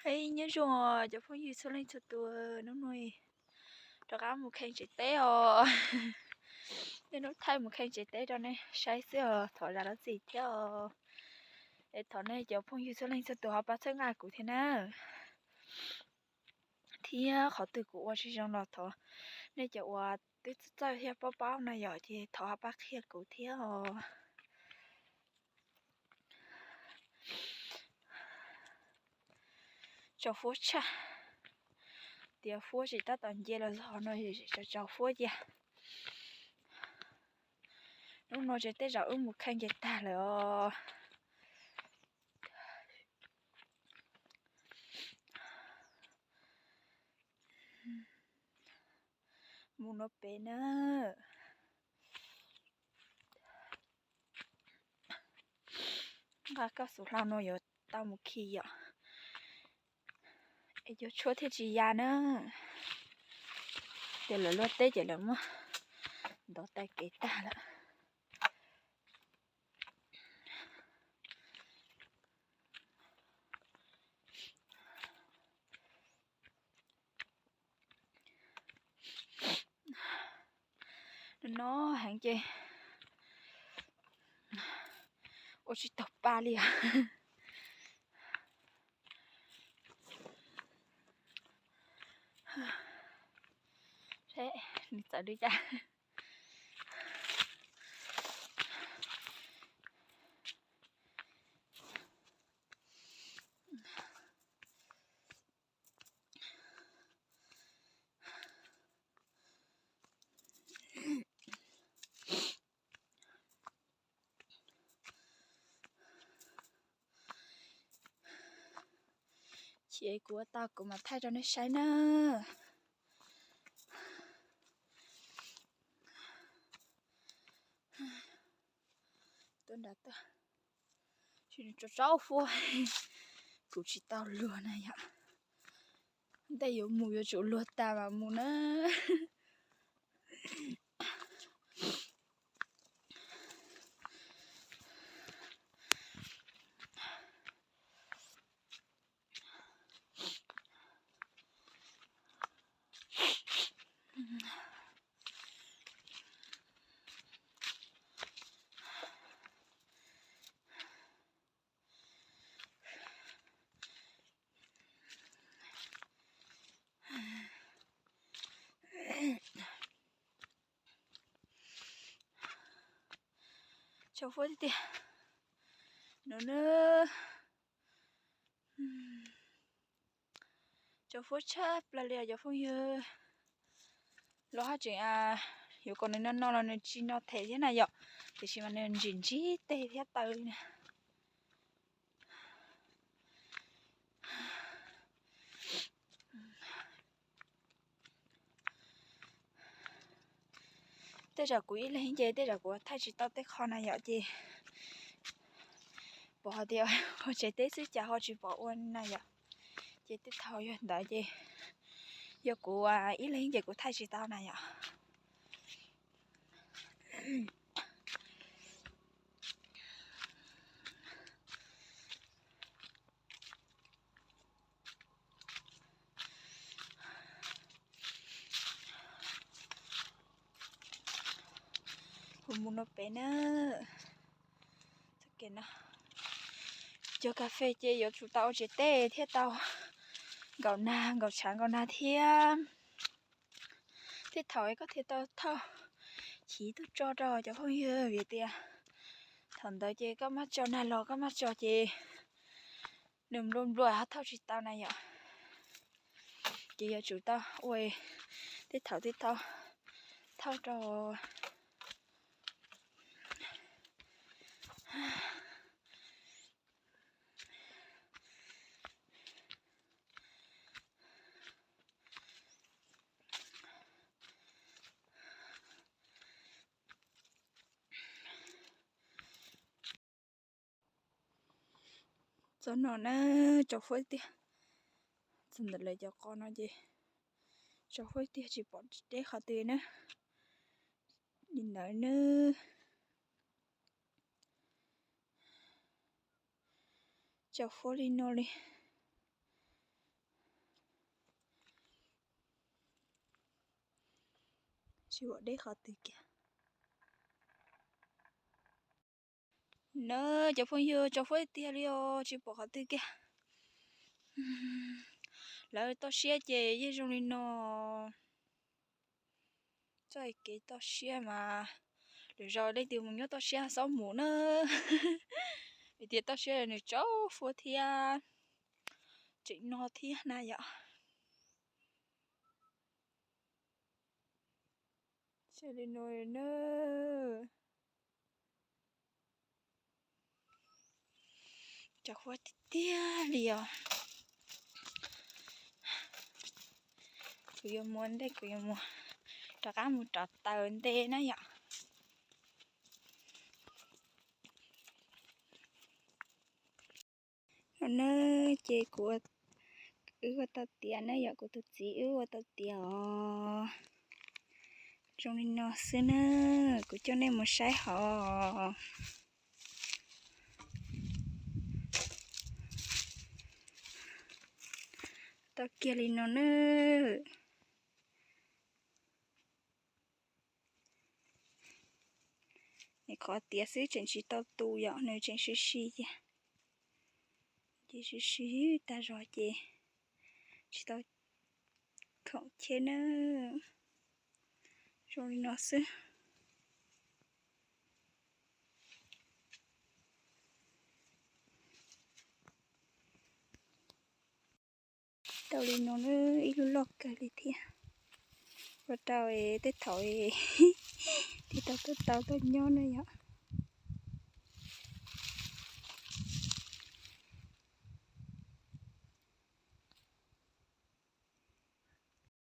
Ib nyob zoo cov phooj ywg txhua leej txhua tus, hnub no rov qab mus kheej tsev teb os. Niaj hnub thaij mus kheej tsev teb rau nej saib xwb os, thov zam lub txim thiab os. Es thov nej cov phooj ywg txhua leej txhua tus ho pab txhawb nqa kuv thiab na. Thiab qhov twg kuv ua tsis zoo los thov nej cov uas twb txawj thiab paub paub na yom, ces thov ho pab qhia kuv thiab os. Tsaus fuab tshaj, tias fuab tsis tab tom nce los zog no, tsaus fuab cia. Hnub no ces tej zaum wb mus kheej ces tag lawm os. Mus no pem na. Nqa koj xub hlau no yuav tau mus khi yom. Es cov tshuab thiaj tsis ya na. Ces lawv luaj teb ces lawv muab ntov tais kev tag lawm. No heev ces ua tsis tau pa li os. Seb nws txawv li cas. Ces kuv ua tau kuv mam thaij rau nej saib na. Tuaj nrad tuaj, tsis tsaus tsaus fuab, kuv tsis tau luag na yom. Ntej yuav mus yuav tsum luag tas mam mus na. Tsaus fuab tiag tiag no na. Tsaus fuab tshaj plaws li os cov phooj ywg. Los haj tseem yuav kom nws no no los nws tsis no them thiab na yom, tiam sis mas nws ntsib ntsib teg thiab taw li na. Tej zaum kuv ib leeg ces tej zaum kuv thaij tsis tau tej qho na yom, ces pom hais tias ua tsev teb xwb cas ho tsis pom ua na yom, ces tej thaum yog ntawd ces yog kuv ib leeg ces kuv thaij tsis tau na yom. Kuv mus no pem na. Cov kas fes ces yuav tsum tau ua tsev teb thiaj tau nkaum nag nkaum tshav nkaum nag thiab. Tej thaum koj thiaj tau thauj chiv tuaj tso rau cov phooj ywg vim tias thaum ntawd ces koj maj tso nag los koj maj tso ces nws nplua nplua ho thauj tsis tau na yom. Ces yuav tsum tau ua tej thaum tej thaum thauj rau Txog no na, tsaus fuab tiag. Txog ntawm lawv cov qos no ces tsaus fuab tiag tsis pom deb qhov twg na. Li ntawd na. Tsaus fuab li no li. Tsis pom deb qhov twg kiag. Na, cov phooj ywg, tsaus fuab tiag li os, tsis pom qhov twg kiag. Lawv toj siab ces yeej zoo li no. Txoj kev toj siab mas lwm zaus leej twg mus nyob toj siab txhob mus na, vim tias toj siab nws tsaus fuab thiab tseem no thiab na yom. Li no na, tsaus fuab tiag tiag li os. Kuv yuav mus ntej, kuv yuav mus rov qab mus rauv taws ntej na yom. No na, ces kuv, wb ua tau tiav na yom, kuv tus txiv wb ua tau tiav os. Zoo li no xwb na, kuv coj nej mus saib hov. Tau kiag li no na. Nws qhov tiav xwb tseem tsis tau tu yom, nws tseem sib sib, ces sib sib tag zog ces tsis tau khoom cheb na. Zoo li no xwb. Tau li no na, ib lub loj kawg li thiab. Ua rau tej thaum thiaj tau tuaj tau tuaj nyob na yom.